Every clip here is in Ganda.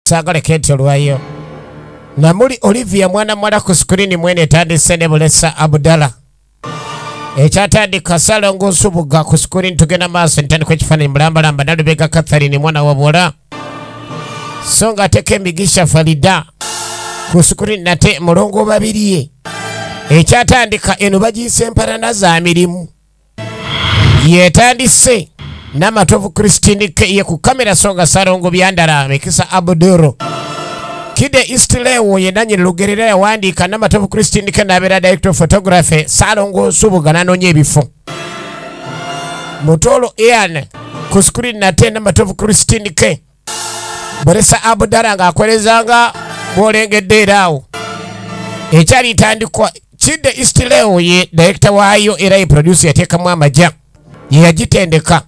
Saagala kenti olwayo. Namuli Olivia mwana mwala ku screen mwene etandise ne Bulesa Abdallah. Ekyatandika Ssalongo Nsubuga ku screen, tugenda maaso ntandika ekifaananyi mulambalamba Nalubega Catherine mwana wa buwala. So nga ateka Emigisha Farida ku screen nate Mulongo Babirye. Ekyatandika eno bagiyise empalana za mirimu. Yetandise Namatovu Christine K ye ku kamera, songa Ssalongo Byandala Mikisa Abduro. Kide Eastlewo ye nannyini lugerera yawandiika, Namatovu Christine K n'abeera director of photography, Ssalongo Nsubuga n'anoonya ebifo. Mutolo Ian ku screen nate Namatovu Christine K. Bulesa Abdallah ng'akolezanga bw'olengedde era awo. Ekyali tandikwa Kide Eastlewo ye director waayo era ye producer, yateekamu amagya. Ye yagitendeka.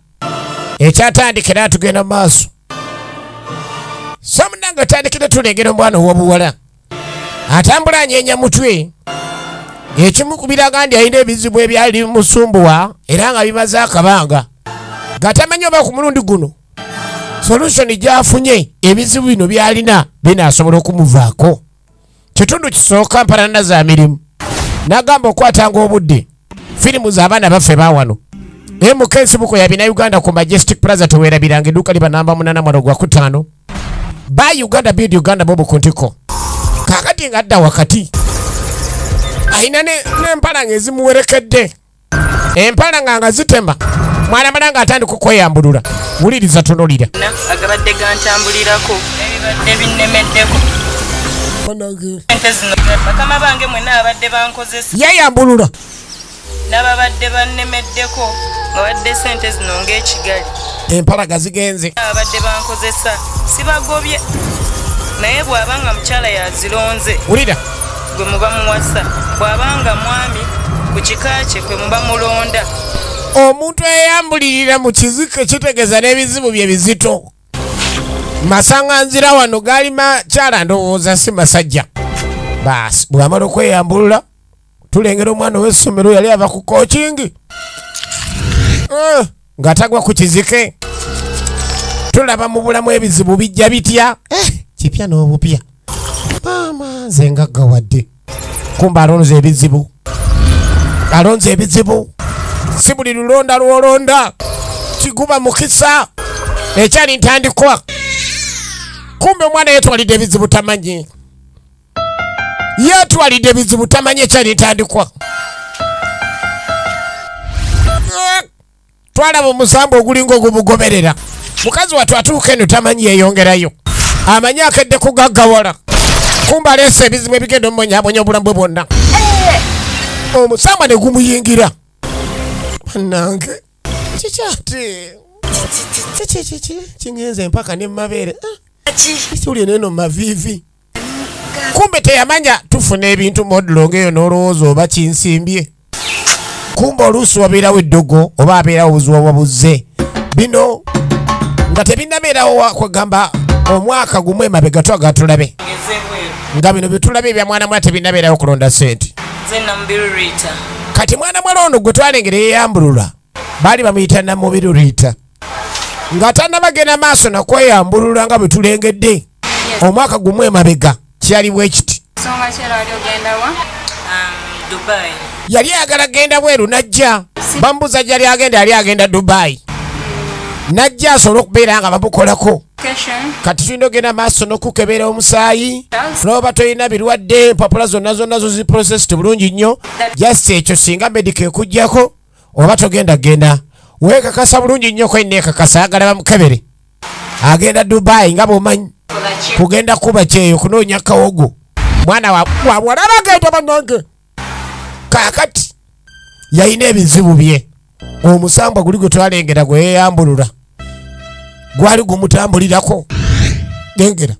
Ekyatandika era tugenda maaso. So munange otandikire tulengera omwana ow'obuwala atambula anyeenya mutwe. Ekimu ku biraga nti alina ebizibu ebyali bimusumbuwa era nga bimaze akabanga, nga tamanyi oba ku mulundi guno solution gy'afunye ebizibu bino by'alina binaasobola okumuvaako. Kitundu kisooka mpalana za mirimu. N'agamba okwatanga obudde firimu z'abaana baffe baawano. MK Nsibuko ya Bannayuganda ku Majestic Plaza, teweerabiranga edduuka liba namba 8 mwalo gwa 5. Buy Uganda, build Uganda, Bobo Kuntiko. Kaakati ng'adda wakati alina n'empalanga ezimuwerekedde, empalanga nga zitema mwana mala ng'atandika okweyambulula. Wuliriza, tunulira. Agabadde gantambulirako ebibadde binnemeddeko. Sente zino bakama bange mwenna abadde bankozesa. Yeyambulula. N'ababadde bannemeddeko nga badde sente zino ng'ekigali. Empalaga zigenze. Abadde bankozesa sibagobye, naye bw'aba nga mukyala yazironze, Wulira. gwe muba muwasa, bw'aba nga mwami ku kika kye kwe muba mulonda. Omuntu eyambulirira mu kizike kitegeeza n'ebizibu bye bizito. Masaŋŋanzira wano gaali makyala, ndowooza si masajja. Baasi bw'amala okweyambulula tulengera omwana ow'essomero yali ava ku coaching nga tagwa ku kizike. Tulaba mu bulamu ebizibu bijja bitya, kipya n'obupya. Maama nze ngaggawadde, kumba alonze ebizibu, alonze ebizibu. Si buli lulonda lw'olonda kiguba mukisa. Ekyali ntandikwa, kumbe omwana yeetwalidde ebizibu tamanyi, yeetwalidde ebizibu tamanyi. Ekyali ntandikwa, twalaba omusambu ogulinga ogumugoberera. Mukazi wattu atuuka eno tamanyi yeeyongerayo, amanyi akedde kugaggawala, kumbe aleese ebizibu ebigenda omubonyabonya obulamu bwe bwonna. Omusambwa ne gumuyingira. Bannange, kikyate kiki kingenze mpaka ne mumabeere kiwulire neno mumaviivi. Kumbe teyamanya tufuna ebintu modulo ng'eyo n'olowooza oba kinsimbye, kumbe oluusi wabeerawo eddogo oba abeerawo obuzibu wabuze. Bino nga tebinnabeerawo kwegamba omwaka gumu emabega twagala tulabe nga bino byetulabye ebya mwana mwala tebinnabeerawo kulonda ssente. Nze Namubiru Rita. Kati mwana mwala ono gwe twalengera yeeyambulula baali bamuyita Namubiru Rita, nga tannabagenda maaso nakweyambulula nga bwe tulengedde omwaka gumu emabega kyali bwe kiti. Nsonga ki era wali ogenda wa? Dubai. Yali ayagala genda bweru n'ajja bamubuuza gyali agenda, yali agenda Dubai, n'ajja asobole okubeera nga bamukolako. Kati tulina ogenda maaso n'okukebera omusaayi n'oba tolina birwadde, empapula zonna zonna zo zi processed bulungi nnyo. Just ekyo singa medical ekuggyako oba togenda genda weekakasa bulungi nnyo. Kwenneekakasa ayagala bamukebere, agenda Dubai nga bw'omanyi kugenda kuba kyeyo kunoonya kawogo. Mwana wawala bagenda bannange. Kaakati yalina ebizibu bye. Omusambwa guli gwe twalengera gwe yeeyambulula gwali gumutambulirako. Lengera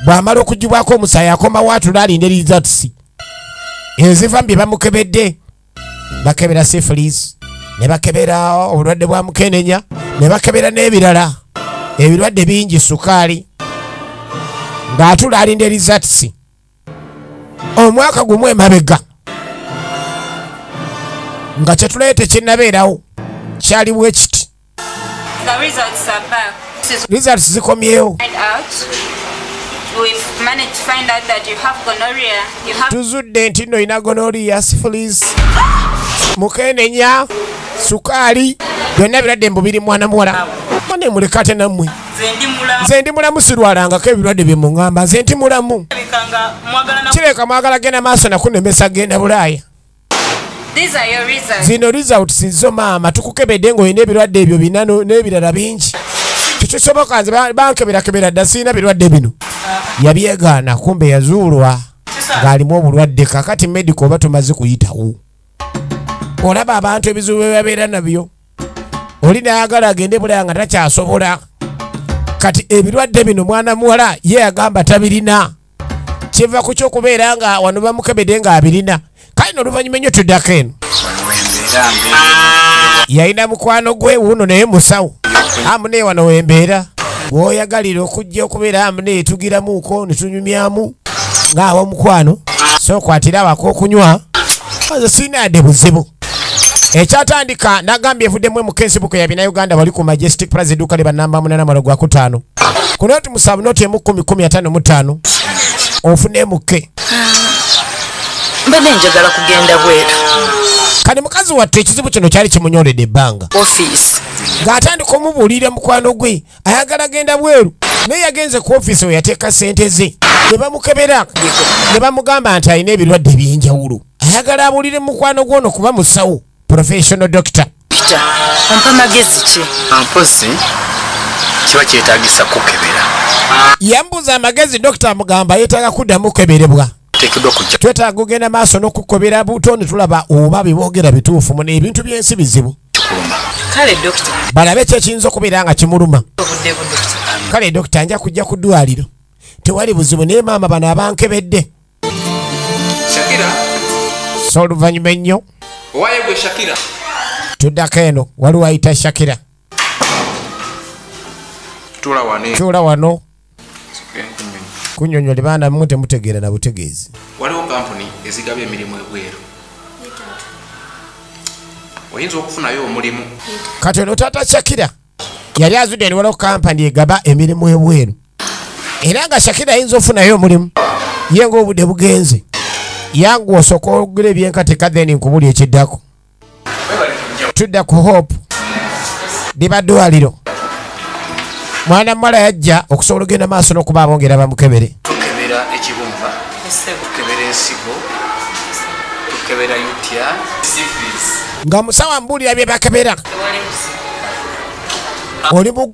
bw'amala okugibwako omusaayi akomawo atula alinda results eziva mu bye bamukebedde. Bakebera syphilis, ne bakebera obulwadde bwa mukenenya, ne bakebera n'ebirala ebirwadde bingi, sukaali. Ng'atula alinda results omwaka gumu emabega nga kyetulaye tekinnabeerawo kyali bwe kiti. The results are back. Results zikomyewo. Tuzudde nti nno olina gonorrhea, syphilis, mukenenya, sukaali, byonna birwadde mbu biri mwana muwala. Mane muleka ate nammwe. Nze ndi mulamu sirwalangako ebirwadde bye muŋŋamba, nze ndi mulamu. Kireka mwagala genda maaso nakunemesa genda Bulaaya. Zino results zo maama tukukebedde ng'olina ebirwadde ebyo bina n'ebirala bingi. Tekisoboka nze bankeberakebera dda sirina birwadde bino. Yabyegaana kumbe yazuulwa ng'alimu obulwadde. Kakati medical oba tumaze kuyitawo. Olaba abantu ebizibu bye babeera nabyo. Oli n'ayagala agende Bulaaya nga takyasobola. Kati ebirwadde bino mwana muwala ye agamba tabirina. Kiva ku ky'okubeera nga wano bamukebedde ng'abirina. Kale n'oluvannyuma ennyo tuddako eno. Yalina mukwano gwe wuno naye musawo. Amune wano wembeera. Gw'oyagalira okujja okubeera amune tugiramuuko ne tunyumyamu ng'awa mukwano. So okwatira awaka okunywa. Nze sirina buzibu. Ekyatandika nagambye evuddemu emukensibuko ya Bannayuganda bali ku Majestic Plaza edduuka liba namba 8 5. Ku noti 7 noti 10 10 55 ofune muke. Mbadde njagala kugenda bweru. Kati mukazi wattu ekizibu kino kyali kimunyoledde ebbanga. Office. Ng'atandika omubuulira mukwano gwe ayagala genda bweru. Naye yagenze ku ofiisi we yateeka ssente ze. Ne bamukebera ne bamugamba nti alina ebirwadde eby'enjawulo. Ayagala abuulire mukwano gwe ono kuba musawo, professional doctor. Ompa magezi ki? Mpozi kiba kyetaagisa kukebera. Yambuuza amagezi dokita amugamba yeetaaga kuddamu kukeberebwa. Twetaaga kugenda maaso n'okukobera buto ne tulaba oba bye bituufu muno ebintu by'ensi bizibu. Kale dokita. Balabe ki ekiyinza okubeera nga kimuluma. Kale dokita nja kujja ku ddwaliro. Tewali buzibu naye maama bano abankebedde. Shakira. So oluvannyuma ennyo. Owaye gwe Shakira. Tuddako eno waliwo ayita Shakira. Tuula wano. Tuula wano. Kunnyonnyola baana mmwe temutegeera na butegeezi. Waliwo kampuni ezigaba emirimu ebweru. Oyinza okufunayo omulimu. Kati ono taata Shakira yali azudde nti waliwo kampani egaba emirimu ebweru. Era nga Shakira ayinza okufunayo omulimu. Ye ng'obudde bugenze. Yangu osooka ogula ebyenkateeka then nkubuli ekiddako. Tudda ku Hope. Liba ddwaliro. Mwana muwala yajja okusobola okugenda maaso n'okuba abongera bamukebere. Tukebera ekibumba, tukebera ensigo, tukebera UTI, syphilis. Nga musawo ambuulira bye bakebera.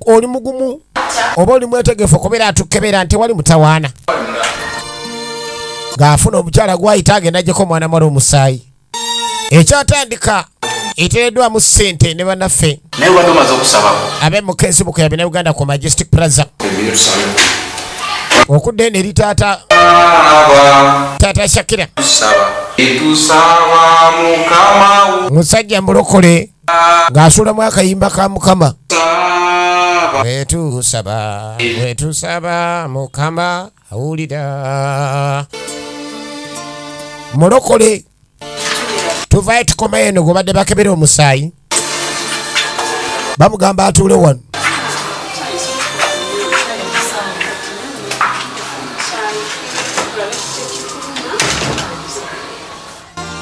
Oli mugumu oba oli mwetegefu okubeera atukebera nti wali mutawaana. Ng'afuna omukyala gw'ayita agenda aggyeko omwana muwala omusaayi. Ekyatandika eteereddwamu ssente ne bannaffe. Naye wadde omaze okusabako. Ab'e Mukensibuko ya Bannayuganda ku Majestic Plaza. Okudda eno eri taata taata Shakira. Musajja mulokole ng'asuulamu akayimba ka Mukama. Bwe tusaba Mukama awulira. Mulokole. Tuvayo tukoma eno gwe badde bakebera omusaayi. Bamugamba atuule wano.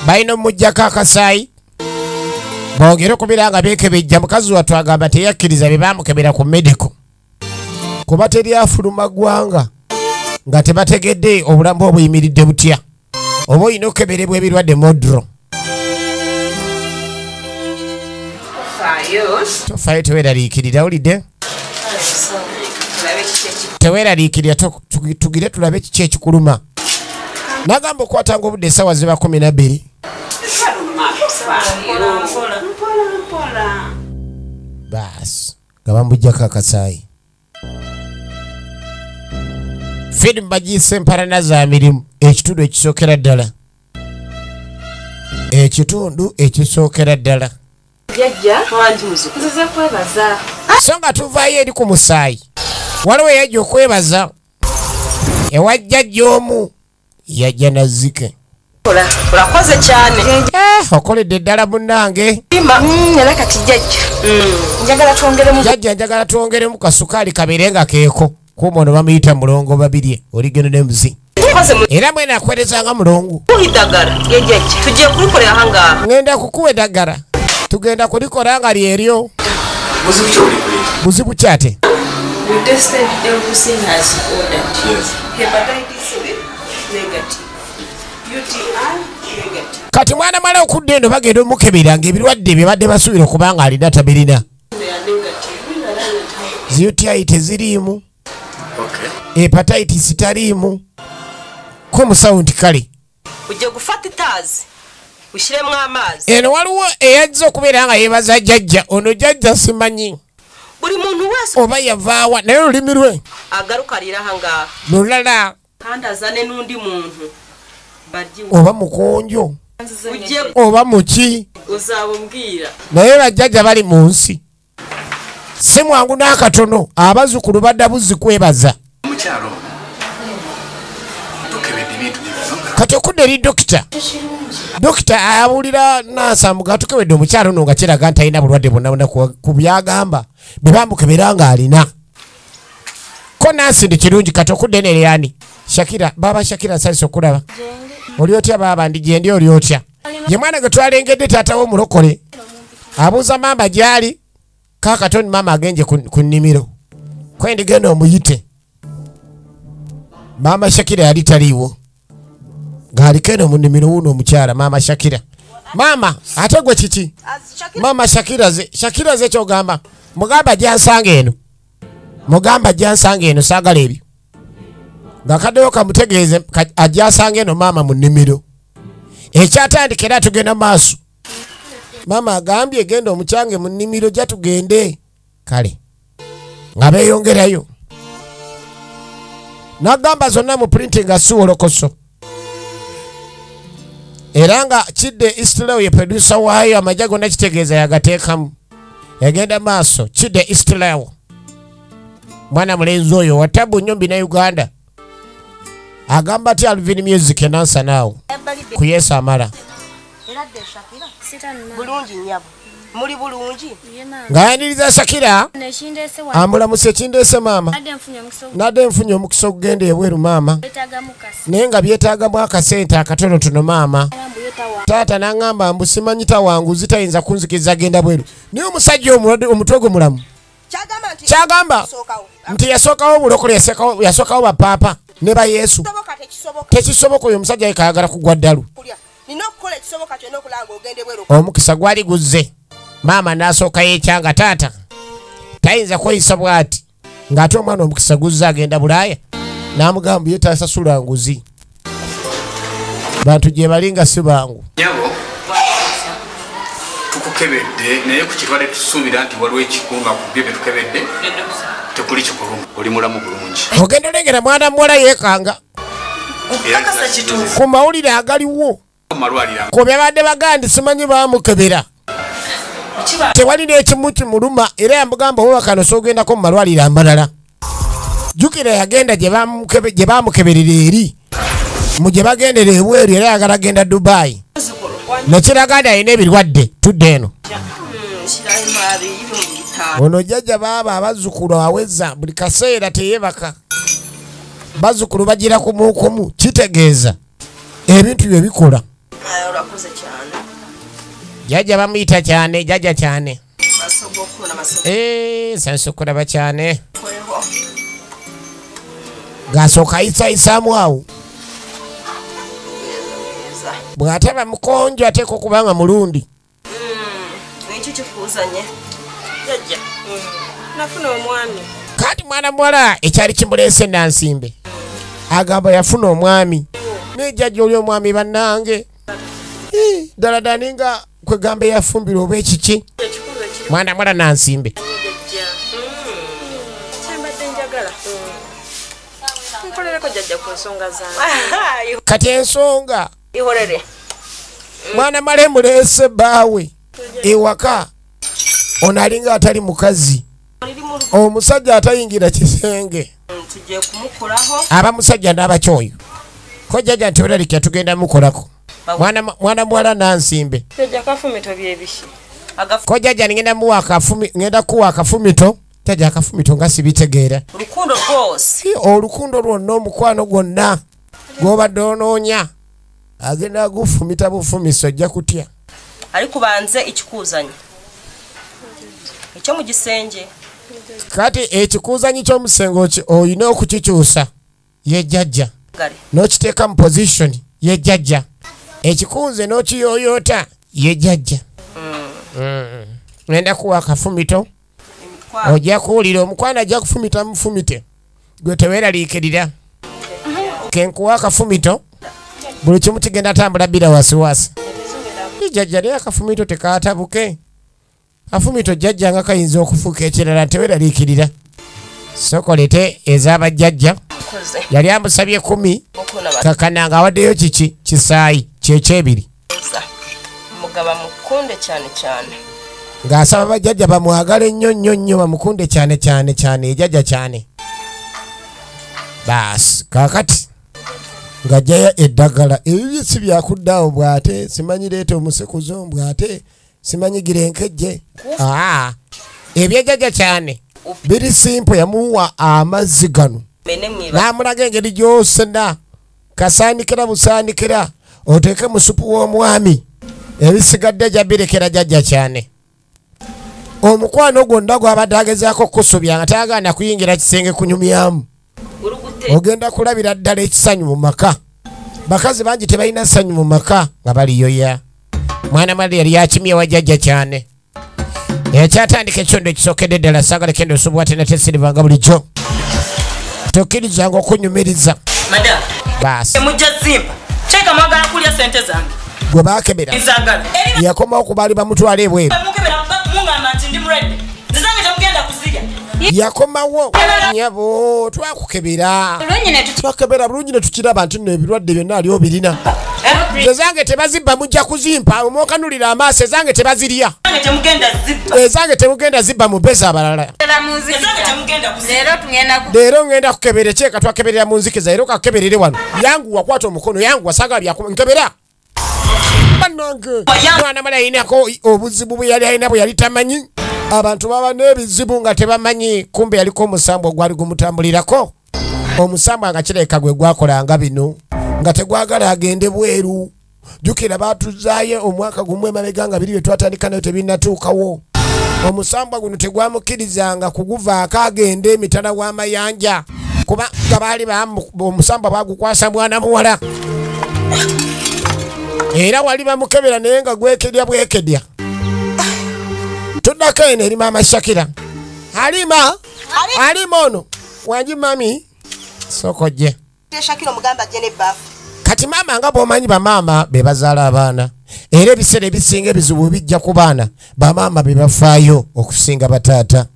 Balina omuggyako akasaayi bongere okubeera nga beekebejja. Mukazi wattu agamba teyakkiriza bye baamukebera ku medical. Kuba teri afuluma ggwanga nga tebategedde obulamu obuyimiridde butya. Oba olina okukeberebwa ebirwadde modro. Tofaayo teweeraliikirira owulidde? Teweeraliikirira tugire tulabe kiki ekikuluma. Nagamba okwatanga obudde essaawa ziba 12. Baasi nga bamuggyako akasaayi. Firimu bagiyise empalana za mirimu ekitundu ekisookera ddala. Ekitundu ekisookera ddala. So nga tuvaayo eri ku musaayi. Waliwo eyajja okwebaza ewa jjajja omu yajja nazzike. Urakoze cyane. Okoledde ddala munnange. Era kati jjajja. Njagala twongeremu. Jjajja njagala twongeremu kasukaali kabeere nga keeko. Kuuma ono bamuyita Mulongo Babirye oligeno n'emuzi. Era mwene akwerezanga Mulongo. Idagara. Jjajja. Tugiye kulikolera ahangaha. Ngenda kukuwa eddagala. Tugenda kulikola nga lyeryo. Buzibu ki ate? We tested everything as ordered. Yes. Hepatitis B negative. UTI negative. Kati mwana mala okudda eno bagenda omukebera ng'ebirwadde bye badde basuubira okubanga alina tabirina. UTI teziriimu. Okay. Hepatitis taliimu. Ko musawo nti kale. Ujje gufata itazi. Ushyiremo amazi. Eno waliwo eyazze okubeera nga yeebaza jjajja. Ono jjajja simanyi. Buli muntu wese oba yavaawa naye olulimi lwe agaruka alira ahangaha. Lulala. Kandi azane n'undi muntu. Oba mukonjo. Oba muki. Uzabubwira. Naye bajjajja bali mu nsi. Si mwangu n'akatono abazzukulu badda buzzi kwebaza. Mukyalo tukebedde ebintu bino. Kati okudda eri dokita. Dokita abuulira nansi amuga tukebedde omukyalo ono nga kiraga nti alina bulwadde bwonna bwonna ku byagamba bwe bamukebera ng'alina. Ko nansi ndi kirungi kati okudda eno eri ani? Shakira, baaba Shakira nsanyuse okulaba. Oli otya baaba ndi gyendi oli otya? Ye mwana gwe twalengedde taata we omulokole. Abuuza maama gy'ali. Kaakatoni maama agenje ku nnimiro. Kwendi genda omuyite. Maama Shakira yali taliiwo. Ng'aliko eno mu nnimiro wuuno omukyala maama Shakira. Maama ate gwe kiki? Maama Shakira ze Shakira ze ky'ogamba. Mugamba gy'ansanga eno. Mugamba gy'ansanga eno saagala ebyo. Ng'akaddeyo kamutegeeze ajja asanga eno maama mu nnimiro. Ekyatandika era tugenda maaso. Maama agambye genda omukyange mu nnimiro jja tugende. Kale nga beeyongerayo. N'agamba zonna mu printing asiwolokoso. Era nga Kidde Eastleo ye producer waayo amajja gonna kitegeeza yagateekamu. Yagenda maaso Kidde Eastleo. Mwana mulenzi oyo wa tabu nnyo mbina Uganda. Agamba ati Alvin Music enansa naawo. Ku Yesu amala. Bulungi nnyabo. Muli bulungi. Ng'ayaniriza Shakira. Amulamusa ekindeese maama. Nadde nfunye omukisa okugenda ebweru maama. Naye nga byetaagamu akasente akatonotono maama. Taata n'aŋŋamba mbu simanyi tawanguzi tayinza kunzikiriza genda bweru. Naye omusajja omutwe gwe mulamu. Kyagamba nti yasookawo obulokole yasookawo bapaapa ne ba Yesu. Tekisoboka oyo omusajja yekka ayagala kugwa ddalu. Omukisa gwali guzze. Maama n'asooka yeekyanga taata tayinza kweyisa bw'ati ng'ate omwana omukisa guzze agenda Bulaaya n'amugamba ye tasasula nguzi. Bantu gye bali nga si bangu. Nyabo tukukebedde naye ku kirwadde tusuubira nti waliwo ekikuluma ku byo bye tukebedde tekuli kikuluma oli mulamu bulungi. Ogenda olengera mwana muwala yeekanga ku mawulire agaliwo ku byabadde bagandi simanyi baamukebera. Tewali n'ekimu kimuluma era yamugamba oba kano soogendako mu malwaliro amalala. Jjukira yagenda gye baamukeberera eri mu gye bagendera ebweru era ayagala genda Dubai. Nekiraga nti alina ebirwadde tudde eno. Ono jjajja baaba abazzukulu aweza buli kaseera teyeebaka. Bazzukulu bagira kumukumu kitegeeza ebintu bye bikola. Jjajja bamuyita kyane, jjajja kyane. Nsanyuse okulaba kyane. Ng'asooka ayisayisaamu awo. Bw'ataba mukonjo ateekwa okuba nga mulundi. Ekyo kikuuzanye. Jjajja, nafuna omwami. Kati mwana muwala ekyali kimuleese Nansimbe. Agamba yafuna omwami. Naye jjajja oli omwami bannange. Ddala ddala ninga kwegamba eyafumbirwa oba ekiki. Mwana muwala Nansimbe. Kyembadde njagala. Nkolereko jjajja ku nsonga zange. Kati ensonga. Mwana male muleese bbaawe ewaka. Ono alinga atali mukazi. Omusajja atayingira kisenge. Aba musajja n'abakyoyo. Ko jjajja nti olalika tugenda mukolako. Mwana muwala Nansimbe. Jjajja akafumito byebiki? Ko jjajja ngenda muwa ngenda kuwa akafumito. Jjajja akafumito nga sibitegeera. Olukundo rwose. Olukundo lwonna omukwano gwonna gw'obadde onoonya agenda gufumita bufumiso ojja kutya. Ariko banze ikikuzanyo ekyo mu gisenge. Kati ekikuzanyi ky'omusengo olina okukikyusa ye jjajja. N'okiteeka mu position ye jjajja. Ekikunze n'okiyoyoota ye jjajja. Ngenda kuwa akafumito. Ojja kuwulira omukwano ajja kufumita mufumite. Gwe teweeraliikirira. Kenkuwa akafumito buli kimu kigenda tambula bila wasiwasi. Jjajja naye akafumito tekaatabuke. Afumito jjajja nga kayinza okufuuka ekirala teweeraliikirira. Sokolete ez'abajjajja. Yali amusabye 10 kakana nga awaddeyo kiki kisaayi kyekyebiri. Mugaba mukunde cyane cyane. Ng'asaba bajjajja bamwagale nnyo nnyo nnyo bamukunde cyane cyane cyane ejjajja cyane. Baasi kaakati ng'ajjayo eddagala ebyo si byakuddaawo bw'ate simanyi leeta omusekuzo bw'ate simanyi gira enkejje. Ebyejjajja cyane biri simple yamuwa amazzi gano. N'amulaga engeri gy'osena kasaanikira busaanikira oteeke mu supu w'omwami ebisigadde jabirekera jjajja cyane. Omukwano gwonna gw'abadde agezaako okukusobya nga tayagala kuyingira kisenge kunyumyamu. Ogenda kulabira ddala ekisanyu mu maka. Bakazi bangi tebalina ssanyu mu maka nga baliyoya. Mwana mwali yali akimye wa jjajja cyane. Ekyatandika ekyondo ekisookedde ddala saagala kendo osobwa ate nate sirivanga bulijjo. Tokkirizanga okunyumiriza. Madam. Baasi. Mujja zimpa. Cheka mwagala kulya sente zange. Gwe baakebera. Yakomawo ku baali bamutwala ebweru. Mungamba nti ndi mulwadde. Nze zange temugenda kuzirya. Yakomawo. Nyabo twakukebera. Twakebera bulungi ne tukiraba nti nno ebirwadde byonna ali obirina. Nze zange tebazibba mujja kuzimpa omwokanulira amaaso ezange tebazirya. Ezange temugenda zibba mu beza abalala. Leero ngenda kukebera ekyeka twakeberera mu nzikiza era okakeberere wano. Yanguwa kwata omukono yanguwa saagala byaku nkebera. Bannange mwana mala alinako obuzibu bwe yali alina bwe yali tamanyi. Abantu baba n'ebizibu nga tebamanyi kumbe yaliko omusambu ogwali gumutambulirako. Omusambu nga kirabika gwe gwakolanga bino nga tegwagala agende bweru. Jjukira baatuzaayo omwaka gumu emabega nga biri bye twatandika nayo tebinnatuukawo. Omusambwa guno tegwamukkirizanga kuguvaako agende emitala w'amayanja kuba nga baali omusambwa baagukwasa mwana muwala. Era wali bamukebera naye nga gwekedya bwekedya. Tuddako eno eri maama Shakira. Halima, Halima ono wangi mami soko gye. Shakira omugamba ajje n'ebbaafu. Kati maama nga bw'omanyi bamaama be bazaala abaana era ebiseera ebisinga ebizibu bijja ku baana bamaama be bafaayo okusinga bataata.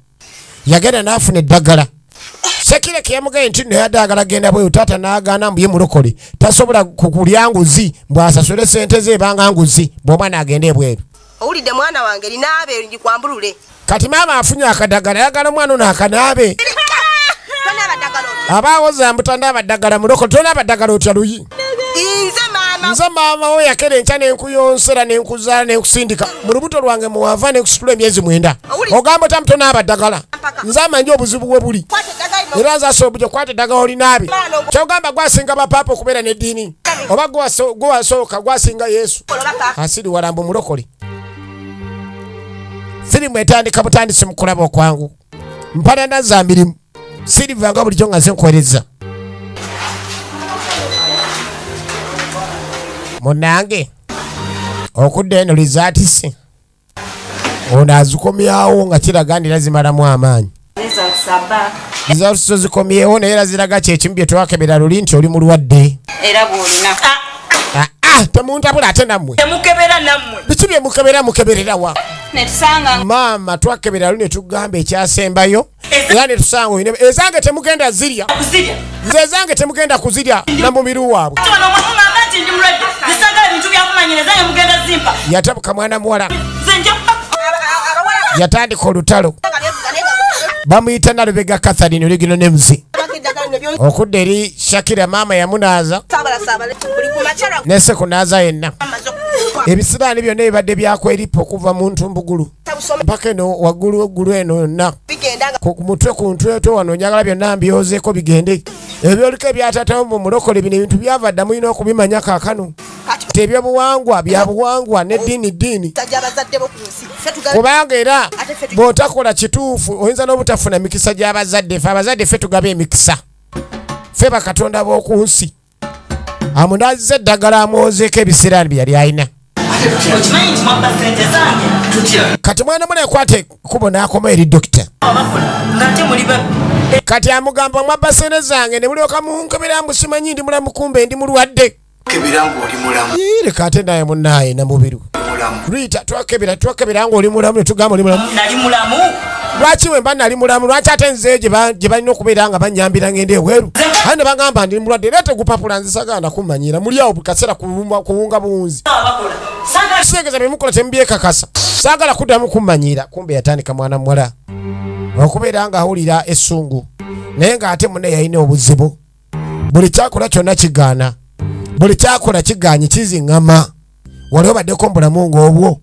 Yagenda n'afuna eddagala. Shakira ke yamugambye nti nno yadde agala genda bweru taata n'agaana mbu ye mulokole tasobola kukulya nguzi mbw'asasule ssente ze ebanga nguzi bw'omwana agende ebweru. Owulidde mwana wange linaabe ndikwambulule. Kati maama afunye akadagala ayagala omwana ono akanaabe. Abaawoza mbu tanaaba ddagala mulokole tonaaba ddagala otya luyi. Nze maama we yakera enkya n'enkuyonsera n'enkuzaala n'enkusindika mu lubuto lwange muwava n'enkusitula emyezi 9. Ogamba otya mbu tonaaba ddagala. Nze amanyi obuzibu bwe buli. Era nze asobola okukwata eddagala olinaabe. Ky'ogamba gwasinga bapaapa okubeera n'eddiini oba gwasooka gwasinga Yesu. Asiriwala mbu mulokole. Firimu etandika butandisi mu kulaba okwangu. Mpalana za mirimu. Siriva nga bulijjo nga nze nkuweereza. Munnange okudda eno lizaatisi ono azikomyawo nga kiraga nti era zimalamu amaanyi. Results zikomyewo naye era ziraga kyekimu bye twakebera luli nti oli mulwadde. Era bw'olina. Temuntabula ate nammwe. Temukebera nammwe. Biki bye mukebera mukeberera wa? Netusanga. Maama twakebera luli ne tugamba ekyasembayo era ne tusanga olina ezange temugenda zirya. Nze ezange temugenda kuzirya na mumiru waabwe. Yatabuka mwana muwala. Yatandika olutalo. Bamuyita Nalubega Catherine Oligino Nemuzi. Okudda eri Shakira maama yamunaaza nese kunaaza yenna. Ebisiraani byonna ebibadde byakweripa okuva mu ntumbugulu mpaka eno waggulu eggulu eno yonna ku mutwe ku ntwetwe wano njagala byonna mbyozeeko bigende. Ebyoliko ebyatatawo mu mulokole bino ebintu byava dda mulina okubimanya kaakano. Nti ebyobuwangwa bya buwangwa n'eddiini ddiini. Kubanga era bw'otakola kituufu oyinza n'obutafuna mikisa gy'abazadde. Ffe abazadde ffe tugaba emikisa, ffe bakatonda b'oku nsi. Amunazza eddagala amwozeeko ebisiraani bye yali alina. Kati mwana mwana yakwata ekkubo n'akoma eri dokita. Kati amugamba mwabba ssente zange ne mulyoka munkebera mbu simanyi ndi mulamu kumbe ndi mulwadde. Leka ate naye munnaaye Namubiru. Rita twakebera ng'oli mulamu ne tugamba oli mulamu. Lwaki we mba nali mulamu lwaki ate nze gye balina okubeera nga bannyambira ngende ebweru? Aye ne bagamba ndi mulwadde leeta ogupapula nze saganda kumanyira muli awo buli kaseera kuwunga buwunzi. Sengeza bye mukola temubyekakasa. Saagala kuddamu kumanyira. Kumbe yatandika mwana muwala okubeera ng'awulira essungu naye ng'ate munne yalina obuzibu. Buli kyakola kyonna kigaana. Buli kyakola kigaanye kiziŋŋama. Wali obaddeko mu bulamu ng'obwo.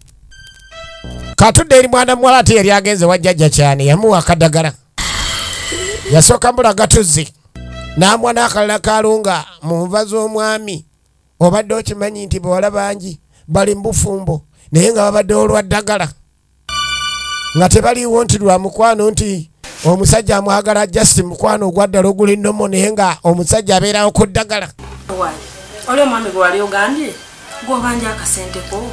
Katudde eri mwana muwala ate yali agenze wa jjajja kyane yamuwa akadagala. Yasooka mbulaga tuzzi n'amuwa n'akalala kalunga mu nva z'omwami. Obadde okimanyi nti bawala bangi bali mu bufumbo naye nga babadde olwa ddagala nga tebaliiwo nti lwa mukwano nti omusajja amwagala just mukwano ogwa ddala oguli nnomo naye nga omusajja abeerawo ku ddagala. Oli omwami gwe wali ogambye gw'obanja akasenteko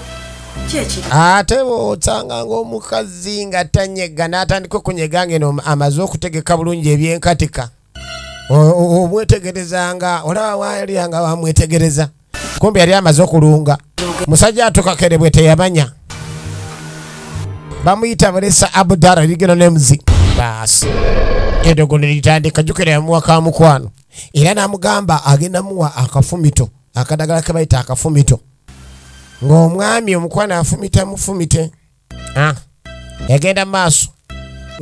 Ate bw'osanga ng'omukazi nga tanyega n'atandika okunyega ng'eno amaze okutegeka bulungi ebyenkatika. Omwetegerezanga olaba wali nga wamwetegereza. Kumbe yali amaze okulunga. Musajja atukakerebwe teyamanya. Bamuyita Balesa Abdara ligeno nemzi. Baasi. Edogo ne litandika jjukira yamuwa ka mukwano. Era n'amugamba agenda muwa akafumito. Akadagala ke bayita akafumito. Ng'omwami omukwano afumita mufumite. Yagenda maaso.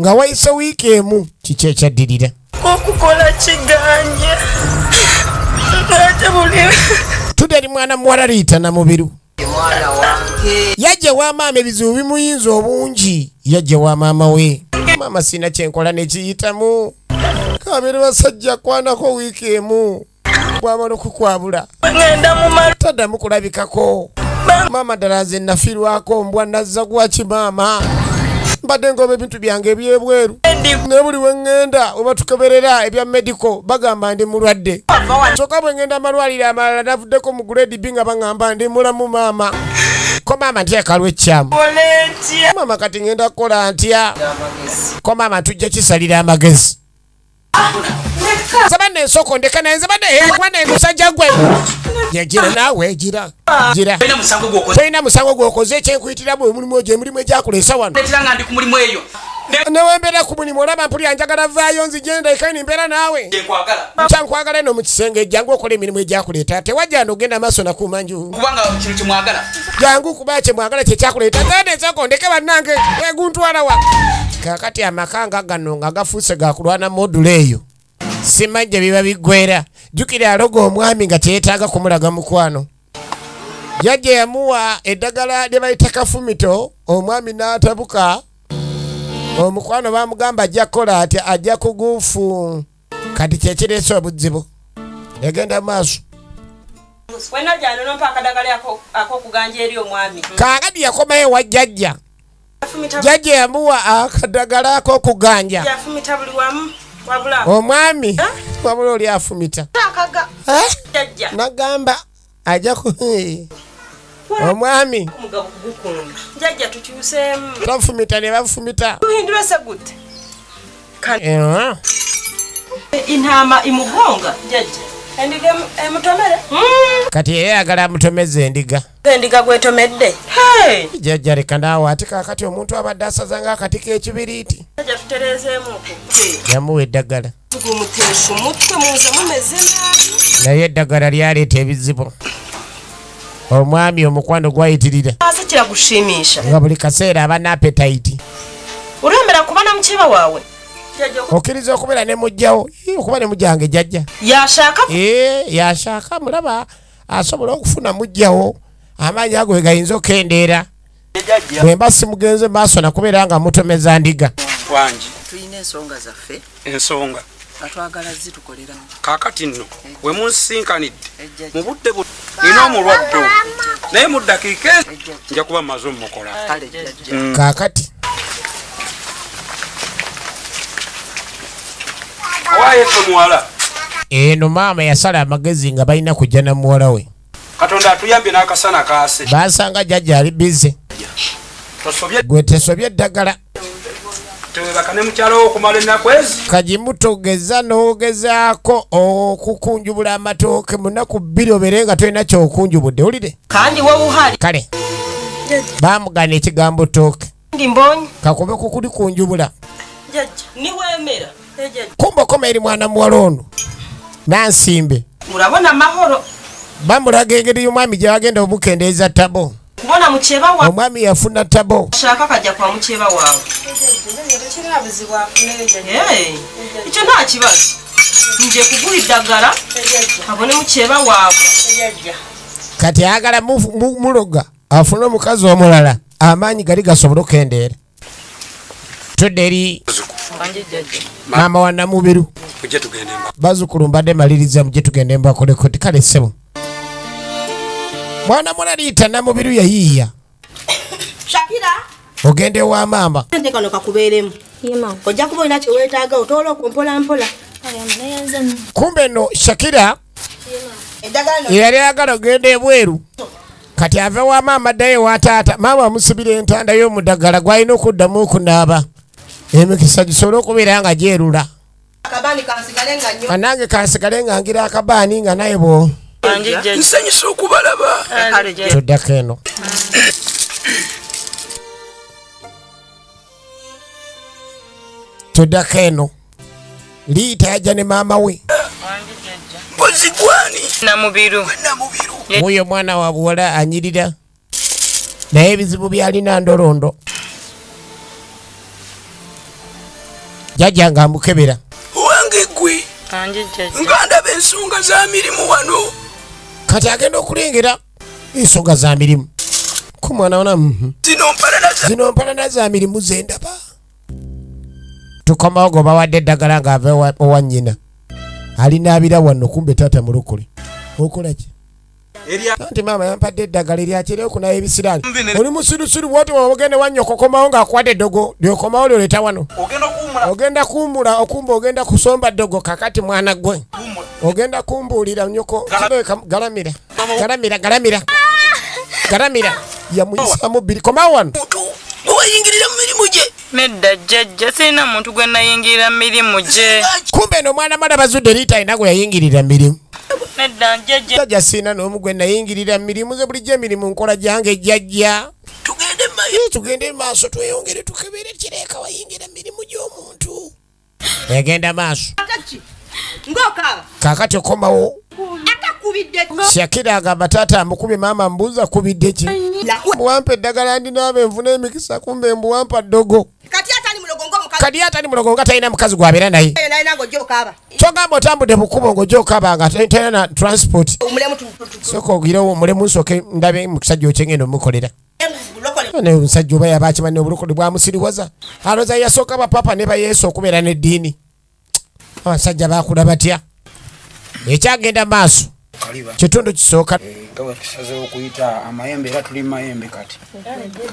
Nga wayise wiiki emu kiki ekyaddirira. Okukola kiganye. Tudde eri mwana muwala Rita Namubiru. Yajja wa maama ebizibu bimuyinza obungi. Yajja wa maama we. Maama sina kyenkola nekiyitamu. Kabeere basajja kwanako wiiki emu. Bw'amala okukwabula. Taddamu kulabikako. Maama ddala nze nafiirwako mbwa nazza gwaki maama. Mbadde ngoba ebintu byange ebyebweru. Naye buli we ŋŋenda oba tukeberera ebya medical bagamba ndi mulwadde. Kyokka bwe ŋŋenda amalwaliro amalala navuddeko mu grade B nga baŋŋamba ndi mulamu maama. Ko maama nteekalwa ekyamu. Maama kati ŋŋenda kukola ntya? Ko maama tujja kisalira amagezi. Nze ensoko ndeka naye nze badde musajja gwe. Gira naawe gira. Gira. Tolina musango gw'okoze ekyenkuyitira bwe mulimu ogyo emirimu egyakuleesa wano. Newembeera ku mulimu olaba mpulira njagala vaayo nzije ndeka nimbeera naawe. Kyankwagala eno mu kisenge jangu okola emirimu egyakuleeta. Tewajja n'ogenda maaso nakuuma nju. Jangu kuba kye mwagala kye kyakuleeta. Nze ensoko ndeke bannange eguntwala wa. Kaakati amaka nga gano nga gafuuse gakulwana modula eyo. Simajja biba biggwera. Jjukira aloga omwami nga teyeetaaga kumulaga mukwano. Jjajja yamuwa eddagala lye bayita kafumito, omwami n'atabuka. Omukwano baamugamba ajja kukola atya, ajja kuguufu. Kati kye kireese obuzibu. Yagenda maaso. Kaakati yakomayo wa jjajja. Jjajja yamuwa akadagala ak'okuganja. Omwami wabula oli afumita. Nagamba ajja ku omwami bafumita ne bafumita. Intama imugonga jjajja. Endiga emutomere. Kati yeye agala amutomeze endiga. Endiga gwetomedde. Hey! Jjajja leka naawe ate kaakati omuntu abadde asaza ng'akati k'ekibiriiti. Jjajja tutereezeemuko. Yamuwa eddagala. Tugumuteesa omutwe muze mumeze nabi. Naye eddagala lyaleeta ebizibu. Omwami omukwano gwayitirira. Ase kiragushimisha. Nga buli kaseera aba n'apetayiti. Uremera kuba na mukeba waawe. Okkiriza okubeera ne mujjawo? Okuba ne mujjange jjajja. Yashaka? Yashaka mulaba asobola okufuna mujjawo amaanyi ago we gayinza okukendeera. Bwe mba simugenze maaso nakubeera nga mutomeza ndiga. Wangi. Tulina ensonga zaffe. Ensonga. Atwagala zitukolera. Kaakati nno we munsinkanidde mu budde nina omulwadde naye mu ddakiika nja kuba mmaze omukola. Kaakati. Eno maama yasala amagezi nga balina kujja na muwala we. Katonda atuyambye n'akasana kaase. Baasanga jjajja ali bize. Gwe tesobye eddagala. Tewebaka ne mukyala wo okumala ennaku ezi. Kagimu togeza n'ogezaako okukunjubula amatooke mu nnaku 2 obeere nga tolina ky'okunjubudde owulire. Kandi wowe uhari. Kale. Baamugana ekigambo ttooke. Ndi mbonye. Kakube kukulikunjubula. Jjajja niwemera. Kumba okoma eri mwana muwala ono. Nansimbe. Murabona amahoro. Bamulaga engeri y'omwami gy'agenda omukendeeza tabo. Kubona mukeba wawe. Omwami yafuna tabo. Shaka kajja kwa mukeba wawe. Ekyo nta kibazo. Nje kuguha eddagala abone mukeba wawe. Kati ayagala muloga afune omukazi omulala amaanyi gali gasobola okukendeera. Tudde eri maama wa Namubiru. Bazzukulu mbadde maliriza mujje tugende mbakoleko ti kale ssebo. Mwana muwala Liita Namubiru yayiiya. Shakira. Ogende wa maama. Kano kakubeeremu. Ojja kuba olina kye weetaaga otoola okwo mpola mpola. Kumbe nno Shakira yali ayagala ogenda ebweru. Kati ave wa maama addayo ewa taata. Maama amusibira entanda y'omuddagala gw'alina okuddamu okunaaba. Emikisa gisobole okubeera nga gyerula. Kanange kansigale nga ngira akabaani nga naye bwo. Nsanyusa okubalaba. Tuddako eno. Tuddako eno. Liita yajja ne maama we. Mpozi gwani? Namubiru. Wuyo mwana wa buwala anyirira. Naye ebizibu byalina ndolondo. Jjajja nga amukebera. Wange gwe. Nga ndaba ensonga za mirimu wano. Kati agenda okulengera ensonga za mirimu. Ku mwana wana zino mpalana za mirimu ze ndaba. Tukomawo gwe bawadde eddagala ng'ava owa nnyina. Alinaabira wano kumbe taata mulokole. Okola ki? Anti maama yampadde eddagala eryakira okunaaba ebisiraani. Oli musirusiru bw'oti bw'ogenda wa nnyoko okomawo ng'akuwadde eddogo lyokomawo lyoleeta wano. Ogenda kuwummula okumba ogenda kusomba ddogo kakati mwana gwe. Ogenda kumbuulira nnyoko galamira. Galamira galamira. Galamira yamuyisaamu bbiri komawo wano. Wayingirira mu mirimu gye. Nedda jjajja sirina muntu gwe nayingirira mu mirimu gye. Kumbe eno omwana mwana bazudde Liita alina gwe yayingirira mirimu. Nedda jjajja. Jjajja sirina n'omu gwe nayingirira mirimu ze bulijjo emirimu nkola gyange jjajja. Tugende maaso tweyongere tukebere kireka wayingira mirimu gy'omuntu. Egenda maaso. Kaakati okomawo. Shakira agamba taata amukubye maama mbuuza kubidde ki? Wampa eddagala ndinaaba envuna emikisa kumbe mbu wampa ddogo. Kati atali mulogo nga talina mukazi gw'abeera naye. Kyogamba otambudde bukubo ng'ojja okaaba nga talina na transport. Sooka ogirewo omulemu nsooke ndabe mukisajja okyengenda omukolera. Naye omusajja oba yaba akimanyi obulokole bwamusiriwaza. Alowooza yasooka bapapa ne bayesu okubeera n'eddiini. Abasajja baakula batya? Ekyagenda maaso. Kitundu kisooka. Nga bwe tusazeewo okuyita amayembe era tuli mayembe kati.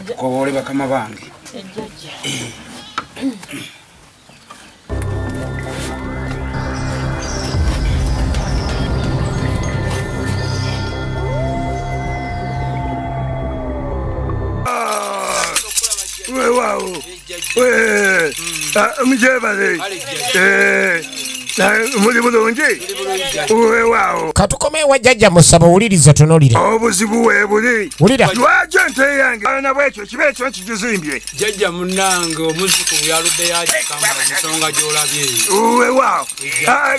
Tukowoole bakama bange. Weewaawo. Mugyebale. Muli bulungi? Weewaawo. Katukome wa jjajja musaba owuliriza tunuulire. Obuzibu weebuli. Wulira. Lwaki ente yange abaana bwekyo kiba ekyo nkigizimbye? Jjajja munnange omuzzukulu yaludde yagikama ensonga gy'olabye eyo. Weewaawo.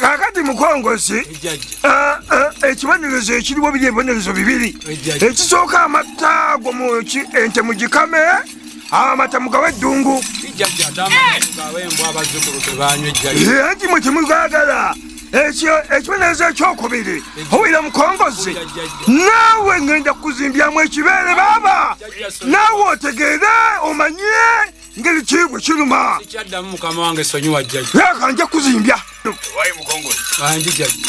Kaakati mukongozi, ekibonerezo ekiriwo biri ebibonerezo bibiri. Ekisooka amata ago ente mugikame, amata mugawe eddungu. Anti mwe temugagala. Ekibonerezo ekyokubiri owulira mukongozi, naawe ngenda kuzimbyamu ekibeere baaba, naawe otegeere omanye ngeri ki bwe kiruma. Sikyaddamu mukama wange, sonyiwa jjajja. Leka nja kuzimbya. Wayi mukongozi.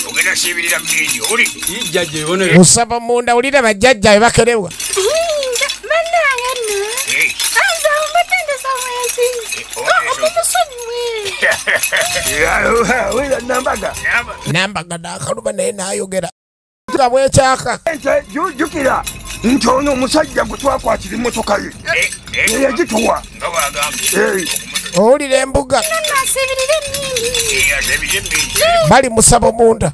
Ogenda siibirira mindi owulidde? Jjajja ebibonerezo. Osaba munda wulira bajjajja bebakerebwa. Bannange nno anze mbatendesa mwezi omumusonyiwe. Wulira Nambaga. Nambaga n'akaluba naye n'ayogera nga bwekyaka. Jjukira nti ono omusajja gwe twakwatira emmotoka ye yeyagituwa. Nga bw'agambye. Owulira embuga. Nasiibirira emmindi. Bali musabo munda.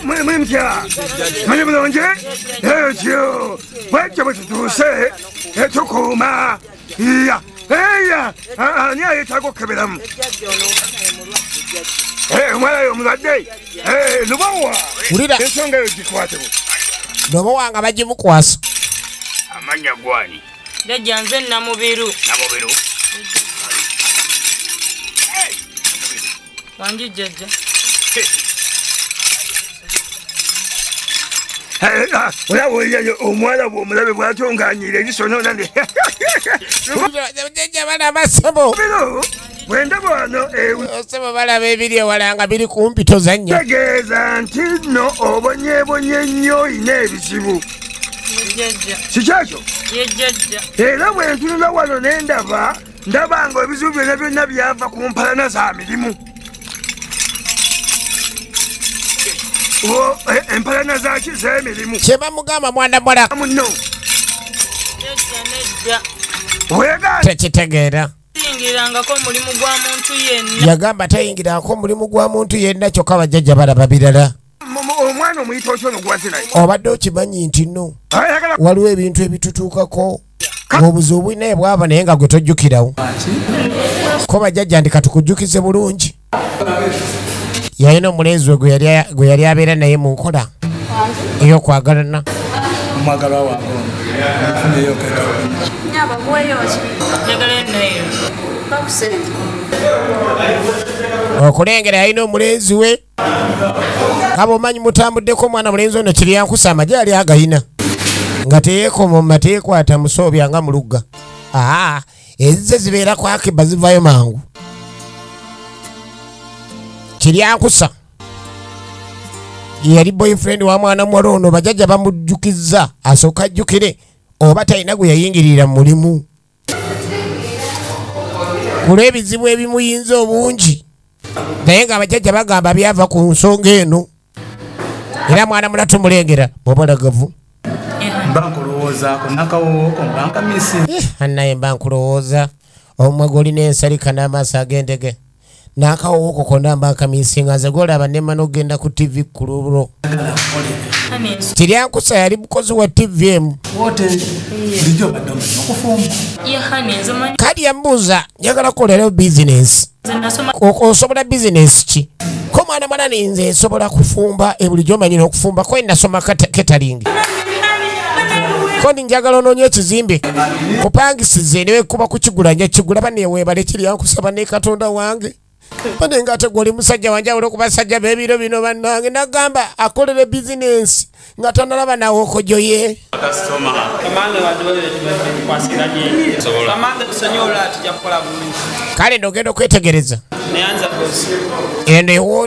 Muli mutya? Muli bulungi? Ekyo bwekyo bwe tutuuse tukuuma. Eya ani ayetaaga okukeberamu? Omwana oyo omulwadde Lubowa. Wulira. Ensonga eyo gikwatebwa. Lubowa nga bagimukwasa. Amannya gwani? Jjajja nze Namubiru. Namubiru. Wangi jjajja. Olaba oyo omuwala bw'omulabe bw'atyo ng'anyiira eriiso nonane. Jjajja balaba ssebo. Bwe ndaba wano ssebo balaba ebiri ewala nga biri kumpi tozannya. Tegeeza nti nno obonyeebonye nnyo olina ebizibu. Jjajja. Kiki ekyo? Ye jjajja. Era bwe ntunula wano ne ndaba, ndaba nga ebizibu byonna byonna byava ku mpalana za mirimu. Empalana zaki z'emirimu. Kye bamugamba mwana muwala. Muno. Jjajja nedda. Weegaana. Tekitegeera. Tayingirangako mulimu gwa muntu yenna. Yagamba tayingirangako mulimu gwa muntu yenna kyokka bajjajja balaba birala. Omwana omuyita otyo ono gwaze naye. Obadde okimanyi nti nno waliwo ebintu ebitutuukako ng'obuzibu bulina bwaba naye nga gwe tojjukirawo. Ko bajjajja ndi katukujjukize bulungi. Yalina omulenzi we gwe yali abeera naye mu nkola ey'okwagalana. Omwagalwa wange ono nfunyeyo keto. Okulengera yalina omulenzi we kaba omanyi mutambuddeko omwana mulenzi ono kiryankusa amagye yali agayina nga teyeekomoma teyeekwata musoobya nga mulugga. Ezize zibeera ku akiba zivaayo mangu. Kiryankusa yali boyfriend wa mwana muwala ono bajjajja bamujjukizza asooka ajjukire oba talina gwe yayingirira mu mulimu ku lw'ebizibu ebimuyinza obungi, naye nga abajjajja bagamba byava ku nsonga eno. Era mwana mula tumulengera bw'obalagavu. Mba nkulowoozaako nakawooko mba nkamisi. Annaye mba nkulowooza omumwa gw'olina ensalika n'amaaso ag'endege n'akawooko konna mba nkamisi nga nze gw'olaba nemma n'okugenda ku TV ku lulwo. Kiryankusa yali mukozi wa TV emu. Kati yambuuza njagala kukolerayo bizinensi. Osobola bizinensi ki? Ko mwana mwana nze nsobola kufumba bulijjo omanyi n'okufumba ko nasoma catering. Ko njagala onoonye ekizimbe kupangisize newe kuba kukigula nja kigula banne weebale Kiryankusa banne Katonda wange. Bane nga ate gw'oli musajja wanjawulo ku basajja b'ebiro bino bannange nagamba akolere bizinensi nga tanalaba nawokojo ye. Kale nogenda okwetegereza. Eno ewoota